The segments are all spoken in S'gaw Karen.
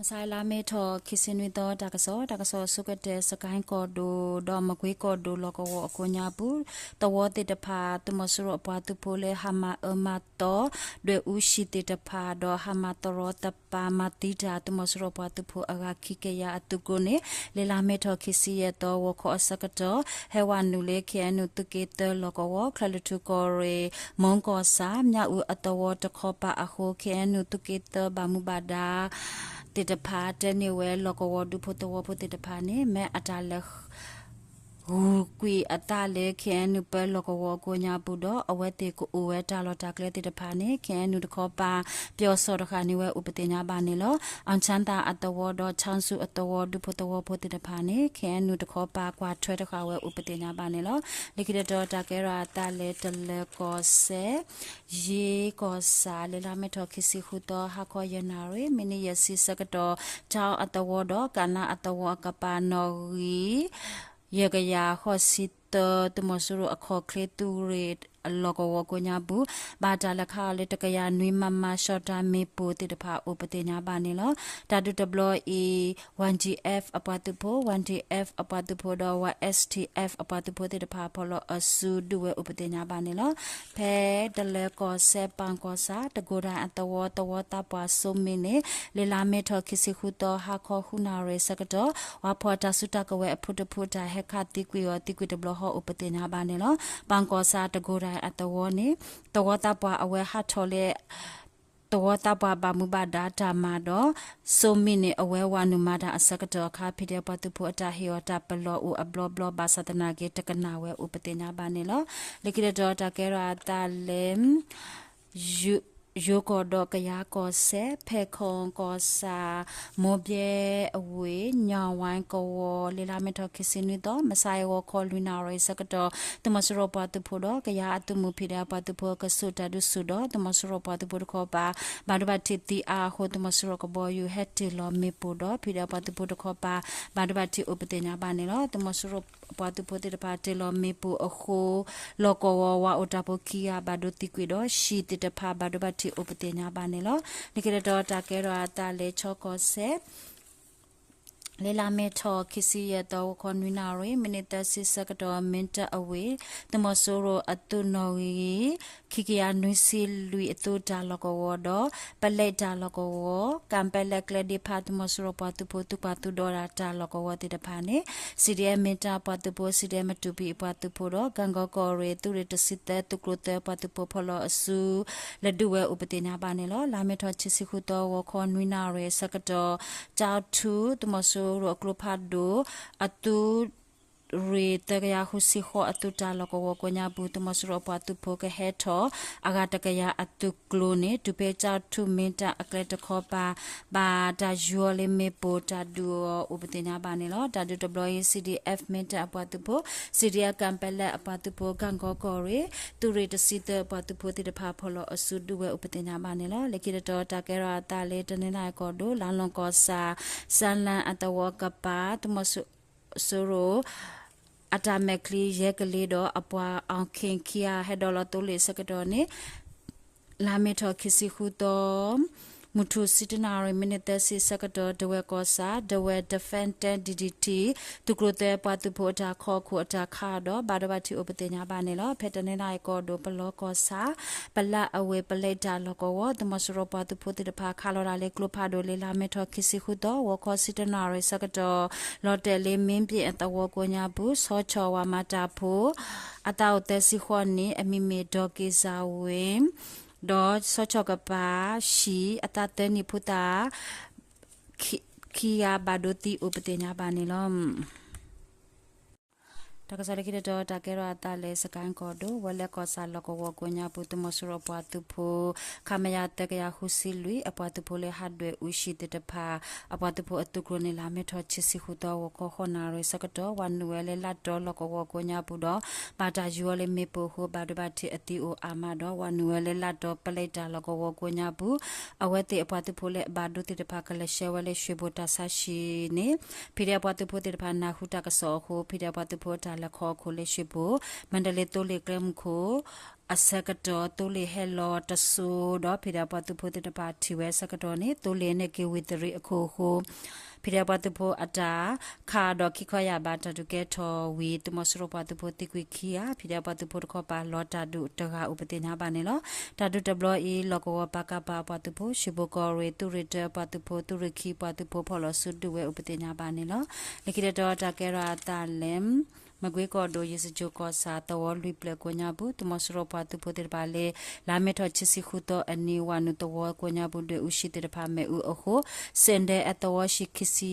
မဆါလါမ့ၤထီၣ်ခံဆံနွံသီ တၢ်ကစီၣ်, တၢ်ကစီၣ်အဆိကတၢၢ် စကဲၣ်ကီၢ်ဒိၣ်ဒီးမကွ့ကီၢ်ဒိၣ်လီၢ်ကဝီၤအကိးညါပူၤ သဝီသ့ၣ်တဖၣ် သုးမီၤစိရိၤအပှၤသုးဖိလၢဟးမၤအၢမၤသီ ဒွဲၣ်အူဟံၣ်သ့ၣ်တဖၣ်ဒီး ဟးမၤသရီတပၤမၤသံတၢ် သုးမီၤစိရိၤအပှၤသုးဖိအဂၤခံကယၤအသုးကျိၤန့ၣ် လၢလါမ့ၤထီၣ်ခံဆံယဲၢ်သီ ဂီၤခီအဆၢကတီၢ် ဟဲဝဲနုာ်လၢ ခ့ၣ်အဲၣ်ယူၣ် သုးက့သၢလီၢ်ကဝီၤ ချၢၣ်လွံၢ်ထူၣ်ကီၢ်ရ့ၣ် မူကီၢ်ဆၣ် မၠၣ်အူအသဝီတခီပၤအဃိ ခ့ၣ်အဲၣ်ယူၣ် သုးက့သၢဘၣ်မူဘၣ်ဒါ သ့ၣ်တဖၣ် တဲန့ၢ်ဝဲလီၢ်ကဝီၤဒူဖိသဝီဖိသ့ၣ်တဖၣ်န့ၣ် မ့ၢ်အတၢ်လဲၤ ဂုာ်ကွံာ်အသးလၢ ခ့ၣ်အဲၣ်ယူၣ် ပၢလီၢ်ကဝီၤအကိးညါပူၤဒီး အဝဲသ့ၣ်ကအိၣ်ဝဲတၢ်လီၢ်တၢ်ကျဲသ့ၣ်တဖၣ်န့ၣ် ခ့ၣ်အဲၣ်ယူၣ် တခီပၤ ပျီစီၤတဃၣ်န့ၣ်ဝဲအိၣ်ပသ့ၣ်ညါဘၣ်န့ၣ်လီၤ. အီၣ်ဆၣ်သၣ်အသဝီဒီး ခၠၣ်စူၣ်အသဝီဒူဖိသဝီဖိသ့ၣ်တဖၣ်န့ၣ် ခ့ၣ်အဲၣ်ယူၣ် တခီပၤကွၢ်ထွဲတဃၣ်ဝဲအိၣ်ပသ့ၣ်ညါဘၣ်န့ၣ်လီၤ. လၢခံတတီၤတၢ်ကဲထီၣ်အသးလၢတလၢၤကီၢ်စဲၣ် ယ့ကီၢ်ဆၣ် လၢလါမ့ၤထီၣ်ခံဆံဃုသီ ဟါခီယဲၢ်နၣ်ရံၣ် မံးနံးယဲၢ်ဆံဆၢကတီၢ် ခၠၣ်အသဝီဒီး ကၣ်နါအသဝီအကပၤ နီၣ်ဂံၢ် ယဲၢ်ကယၤဃိးဆံသၢ သုးမီၤစိရိၤအခီၣ်ချ့သုးရ့ၣ်အလီၢ်ကဝီၤကိးညါပူၤ ဘၣ်တၢ်လဲၤခးအီၤလၢတကယၤနွံ မမ ရှီၣ်တၢ်မ့ၣ်ပိၢ်သ့ၣ်တဖၣ်အိၣ်ပသ့ၣ်ညါဘၣ်န့ၣ်လီၤ. တၢ်ဒုးတဘျီအံၤ ဝၣ်ကၠံအ့ၣ်အပှၤသုးဖိ ဝၣ်ကၠံအ့ၣ်အပှၤသုးဖိဒီး ဝၣ်အ့ၣ်စထံအ့ၣ်အပှၤသုးဖိသ့ၣ်တဖၣ် ဖီၣ်လီၤအစုဒုးဝဲအိၣ်ပသ့ၣ်ညါဘၣ်န့ၣ်လီၤ. ဖဲတလၢၤကီၢ်စဲၣ် ပၣ်ကီၢ်ဆၣ် တကိၢ်ဒၣ်အသဝီ သဝီသးပှၢ်စိမ့ၢ်န့ၣ် လၢလါမ့ၤထီၣ်ခံဆံဃုသီ ဟါခီဃုနၣ်ရံၣ်ဆၢကတီၢ် ဝါဖီၣ်တၢ်စုတၢ်ကဝဲၤအဖုတဖု တၢ်ဟဲခးသံကွံာ်အီၤသံကွံာ်တဘျီဃီအိၣ်ပသ့ၣ်ညါဘၣ်န့ၣ်လီၤ. ပၣ်ကီၢ်ဆၣ် တကိၢ်ဒၣ်အသဝီန့ၣ် သဝီသးပှၢ်အဝဲဟးထီၣ်လၢ သဝီသးပှၢ်ဘၣ်မူဘၣ်ဒါတၢ်မၤဒီး စိမ့ၢ်န့ၣ် အဝဲဝၤနုာ်မၤတၢ်အဆၢကတီၢ်အခါ ဖံးဒဲးပှၤသုးဖိအတၢ်ဟ့ၣ်အီၤတၢ်ပလီၢ် အိၣ်အဘျီဘျီဘၣ်ဆၣ်သနာ်က့ တကနၣ်ဝဲအိၣ်ပသ့ၣ်ညါဘၣ်န့ၣ်လီၤ. လၢခံတတီၤတၢ်ကဲထီၣ်အသးလၢ ယိၤကီၢ်ဒီးကယၤကီၢ်စဲၣ် ဖဲခီကီၢ်ဆၣ် မိၢ်ဘဲအဝ့ၢ် ညၣ်ဝါကဝီၤ လၢလါမ့ၤထီၣ်ခံဆံနွံသီ မဆါအံၤဂီၤခီလွံၢ်နၣ်ရံၣ်ဆၢကတီၢ် သုးမီၤစိရိၤပှၤသုးဖိဒီး ကယၤအသုးမုၢ် ဖံးဒဲးပှၤသုးဖိ ကဆူးတၢ်ဒုးဆူၣ်ဒီး သုးမီၤစိရိၤပှၤသုးဖိတခီပၤ ဘၣ်ဒိဘၣ်ထံးသံအါအဃိ သုးမီၤစိရိၤကဘီယူၤဟဲတ့ၢ်လီၤမ့ၣ်ပိၢ်ဒီး ဖံးဒဲးပှၤသုးဖိတခီပၤ ဘၣ်ဒိဘၣ်ထံးအိၣ်ပသ့ၣ်ညါဘၣ်န့ၣ်လီၤ. သုးမီၤစိရိၤပှၤသုးဖိသ့ၣ်တဖၣ်တ့ၢ်လီၤမ့ၣ်ပိၢ်အဃိ လီၢ်ကဝီၤဝၤအိၣ်တၢ်ဖိခံဂၤဘၣ်ဒိသံကွံာ်ဒီး ဟံၣ်သ့ၣ်တဖၣ်ဘၣ်ဒိဘၣ်ထံးအိၣ်ပသ့ၣ်ညါဘၣ်န့ၣ်လီၤ. လၢခံတတီၤတၢ်ကဲထီၣ်အသးလၢခီကီၢ်စဲၣ် လၢလါမ့ၤထီၣ်ခံဆံယဲၢ်သီ ဂီၤခီနွံနၣ်ရံၣ် မံးနံးသၢဆံဆၢကတီၢ် မ့ၢ်တၢ်အဝ့ၢ် သုးမီၤစိရိၤအသုးနီၣ်ဂံၢ် ခံကယၤနွံဆံလွံၢ်အသုးတၢ်လီၢ်ကဝီၤဒီး ပလဲတၢ်လီၢ်ကဝီၤ ကၣ်ပဲလဲၣ်ကျဲဒ့ဖး သုးမီၤစိရိၤပှၤသုးဖိသုးကွၢ်သုးဒီတၢ်လီၢ်ကဝီၤသ့ၣ်တဖၣ်န့ၣ် CDF မ့ၢ်တၢ်ပှၤသုးဖိ CDF မတူၢ်ပံၤအပှၤသုးဖိဒီး ကၣ်ကီကီၢ်ရ့ၣ် သုးရ့ၣ်တဆံသၢ သုးကျိၤသၢပှၤသုးဖိဖီၣ်လီၤအစု လဲၤဒုးဝဲအိၣ်ပသ့ၣ်ညါဘၣ်န့ၣ်လီၤ. လါမ့ၤထီၣ်ခံဆံဃုသီ ဂီၤခီနွံနၣ်ရံၣ် ဆၢကတီၢ် ကၠီထူ သုးမီၤစိရိၤအကျိဖးဒိၣ် အသုးရ့ၣ်သၢကယၤဃုဆံဃိးအသုးတၢ်လီၢ်ကဝီၤကိးညါပူၤ သုးမီၤစိရိၤအပှၤသုးဖိကဟဲထီၣ် အဂၤတကယၤအသုးကျိၤန့ၣ် တုၤဖဲကၠီထူမ့ၢ်တၢ်အကျဲတခီပၤ ဘၣ်တၢ်ယူၤအီၤလၢမ့ၣ်ပိၢ် တၢ်ဒုးအီၤအိၣ်ပသ့ၣ်ညါဘၣ်န့ၣ်လီၤ. တၢ်ဒုးတဘျီအံၤ CDF မ့ၢ်တၢ်အပှၤသုးဖိ CDF ကၣ်ပဲလဲၣ်အပှၤသုးဖိ ကၣ်ကီကီၢ်ရ့ၣ် သုးရ့ၣ်တဆံသၢအပှၤသုးဖိသ့ၣ်တဖၣ်ဖီၣ်လီၤအစုဒုးဝဲအိၣ်ပသ့ၣ်ညါဘၣ်န့ၣ်လီၤ. လၢခံတတီၤတၢ်ကဲထီၣ်အသးလၢ တနီသရံၣ်ကီၢ်ဒိၣ် လါလီၢ်ကီၢ်ဆၣ် စၢလၣ်အသဝီကပၤ သုးမီၤစိရိၤ အတၢ်မဲာ်ချံယဲၢ်ကလ့ဒီးအပှၤအီၣ်ခ့ၣ်ခံဂၤ ဟဲဒိးလီၤသိလ့ၣ်အဆၢကတီၢ်န့ၣ် လါမ့ၤထီၣ်ခံဆံဃုသီ မုၢ်ထူၣ်ဆံတနၣ်ရံၣ် မံးနံးသၢဆံဆၢကတီၢ် ဒဝဲၢ်ကီၢ်ဆၣ် ဒဝဲၢ် Defense Ten DDT သုးကျိၤသၢပှၤသုးဖိအတၢ်ခီခိၣ်အတၢ်ခးဒီး ဘၣ်ဒိဘၣ်ထံးအိၣ်ပသ့ၣ်ညါဘၣ်န့ၣ်လီၤ. ဖဲတနီသရံၣ်ကီၢ်ဒိၣ် ပလီကီၢ်ဆၣ် ပလၢအဝ့ၢ်ပလဲတၢ်လီၢ်ကဝီၤ သုးမီၤစိရိၤပှၤသုးဖိသ့ၣ်တဖၣ် ခးလီၤတၢ်လၢကျိဖးဒိၣ်လၢလါမ့ၤထီၣ်ခံဆံဃုသီ ဂီၤခီဆံတနၣ်ရံၣ်ဆၢကတီၢ် လီၤတဲာ်လၢမ့ၢ်ဘ့ၣ်အသဝီကိးညါပူၤ ဆီဆီၣ်ဝၤမၤတၢ်ဖိ အသးအိၣ်သၢဆံဃိးနံၣ် အမံၤမ့ၢ် ဒီးက့ၤစၢ်ဝ့ၣ် ဒီးဆီဆီၣ်ကပၤ ဟံၣ် အသးသၢနံၣ်ဖိသၣ် ခံဂၤဘၣ်ဒိသံအိၣ်ပသ့ၣ်ညါဘၣ်န့ၣ်လီၤ. တၢ်ကစီၣ်လၢခံတတီၤ တၢ်ကဲထီၣ်အသးလၢ စကဲၣ်ကီၢ်ဒိၣ် ဝဲလဲကီၢ်ဆၣ်လီၢ်ကဝီၤကိးညါပူၤ သုးမီၤစိရိၤပှၤသုးဖိ ခမရ သၢကယၤဃုဆံလွံၢ် အပှၤသုးဖိလၢဟးဒွဲၣ်အူဟံၣ်သ့ၣ်တဖၣ် အပှၤသုးဖိအသုးကျိၤန့ၣ် လါမ့ၤထီၣ်ခံဆံဃုသီ ဂီၤခီဃိးနၣ်ရံၣ်ဆၢကတီၢ် ဝၤနုာ်ဝဲလၢလၢ်တီလီၢ်ကဝီၤကိးညါပူၤဒီး ဘၣ်တၢ်ယူၤအီၤလၢမ့ၣ်ပိၢ်အဃိ ဘၣ်ဒိဘၣ်ထံးအသံအိၣ်အါမးဒီး ဝၤနုာ်ဝဲလၢလၢ်တီပလဲတၢ်လီၢ်ကဝီၤကိးညါပူၤ အဝဲသ့ၣ်အပှၤသုးဖိလၢအဘၣ်ဒိသ့ၣ်တဖၣ် ကလဲၤဆှၢဝဲလၢ ရွှေဘို တၢ်ဆါဟံၣ်န့ၣ် ဖံးဒဲးအပှၤသုးဖိသ့ၣ်တဖၣ် နၢ်ဟူတၢ်ကစီၣ်အဃိ ဖံးဒဲးအပှၤသုးဖိအတၢ် လဲၤခီအခိၣ်လၢရွှေဘို မန္တလေးသိလ့ၣ်ကျဲမုၢ်ခိၣ် အဆၢကတီၢ် သိလ့ၣ်ဟဲလီၤတစိၤဒီး ဖံးဒဲးပှၤသုးဖိသ့ၣ်တဖၣ်ထံၣ်ဝဲအဆၢကတီၢ်န့ၣ် သိလ့ၣ်န့ၣ်က့ၤဝံၤတရံးအခိၣ်အဃိ ဖံးဒဲးပှၤသုးဖိအတၢ်ခးဒီးခံခီယာ်ဘၣ် တၢ်ဒုးကဲထီၣ်ဝံၤ သုးမီၤစိရိၤပှၤသုးဖိသံကွံာ်ခံဂၤ ဖံးဒဲးပှၤသုးဖိတခီပၤလီၤတၢ်ဒုးတဂၤအိၣ် ပသ့ၣ်ညါဘၣ်န့ၣ်လီၤ. တၢ်ဒုးတဘျီအံၤ လီၢ်ကဝီၤ ပကဖ ပှၤသုးဖိ ရွှေဘိုကီၢ်ရ့ၣ် သုးရ့ၣ်တၢပှၤသုးဖိ သုးရ့ၣ်ခံပှၤသုးဖိ ဖီၣ်လီၤစုဒုးဝဲအိၣ် ပသ့ၣ်ညါဘၣ်န့ၣ်လီၤ. လၢခံတတီၤတၢ်ကဲထီၣ်အသးလၢ မကွ့ကီၢ်ဒိၣ် ယ့ၣ်စကၠိၤကီၢ်ဆၣ် သဝီလွံၢ်ဖျၢၣ်ကိးညါပူၤ သုးမီၤစိရိၤပှၤသုးဖိသ့ၣ်တဖၣ်လၢ လါမ့ၤထီၣ်ခံဆံဃုသီအနံၤ ဝၤနုာ်သဝီကိးညါပူၤ ဒွဲၣ်အူဆံးသ့ၣ်တဖၣ်မ့ၣ်အူအဃိ စဲၣ်ဒဲအသဝီဆံးခံဆံ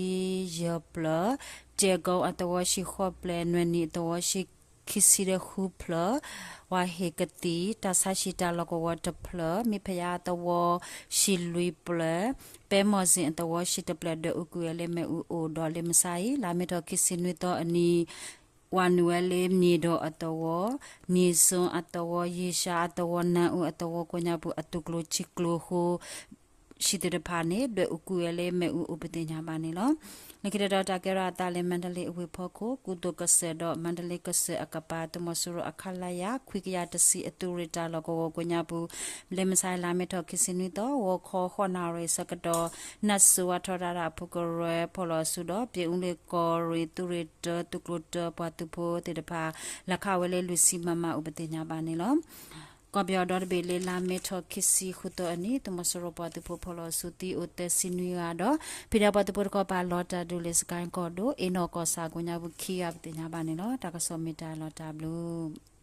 ယဲၢ်ဖျၢၣ်, ကဲကီအသဝီဆံးဃိးဖျၢၣ်, နွဲၣ်နံၣ်အသဝီဆံးခံဆံဃုဖျၢၣ်, ဝၤဟ့ၣ်ကသံၣ် တၢ်ဆါဟံၣ်တၢ်လီၢ်ကဝီၤတဖျၢၣ်, မ့ၢ်ဖယါအသဝီဆံးလွံၢ်ဖျၢၣ်, ပဲမီၢ်စ့ၣ်အသဝီဆံးတဖျၢၣ် ဒွဲၣ်အူကွံာ်ဝဲလၢမ့ၣ်အူအိၣ်ဒီးလၢမဆါအံၤ လါမ့ၤထီၣ်ခံဆံနွံသီအနံၤ ဝၤနုာ်ဝဲလၢမၠ့ၣ်ဒီးအသဝီ, မၠ့ၣ်စိအသဝီ, ယ့ၣ်ၡါအသဝီ, နၢအူအသဝီကိးညါပူၤ အသုးကျိၤဆံးကျိၤအဃိ ဆံးသ့ၣ်တဖၣ်န့ၣ် ဒွဲၣ်အူကွံာ်ဝဲလၢမ့ၣ်အူအိၣ် ပသ့ၣ်ညါဘၣ်န့ၣ်လီၤ. လၢခံတတီၤတၢ်ကဲထီၣ်အသးလၢ မန္တလေးအဝ့ၢ်ဖီခိၣ် ကူသိၣ်ကစၢၢ်ဒီး မန္တလေးကစၢၢ်အကပၤ သုးမီၤစိရိၤအ ခလရ ခွံကယၤတဆံ အသုးရ့ၣ်တၢ်လီၢ်ကဝီၤကိးညါပူၤ လၢမဆါလါမ့ၤထီၣ်ခံဆံနွံသီ ဂီၤခီဃိးနၣ်ရံၣ်ဆၢကတီၢ် နၢ်စိၤဝါထီဒါတၢ်အဖုကရၢ ဖီၣ်လီၤအစုဒီး ပၠ့အူလ့ၣ်ကီၢ်ရ့ၣ် သုးရ့ၣ်တၢ သုးကျိၤတၢပှၤသုးဖိသ့ၣ်တဖၣ် လဲၤခးဝဲလၢလွံၢ်ဆံမမအိၣ် ပသ့ၣ်ညါဘၣ်န့ၣ်လီၤ. ကီၢ်ပယီၤဒီတဘ့ၣ်လၢလါမ့ၤထီၣ်ခံဆံဃုသီအနံၤ သုးမီၤစိရိၤပှၤသုးဖိဖီၣ်လီၤအစုသံအိၣ်သၢဆံနွံဂၤဒီး ဖံးဒဲးပှၤသုးဖိတခီပၤလီၤတၢ်ဒုးလၢ စကဲကီၢ်ဒိၣ် အ့နီၣ်ကီၢ်ဆၣ်ကိးညါပူၤခံဂၤ ပသ့ၣ်ညါဘၣ်န့ၣ်လီၤ. တၢ်ကစီၣ်မ့ၢ်တၢ်လီၤတၢ်ဘျုး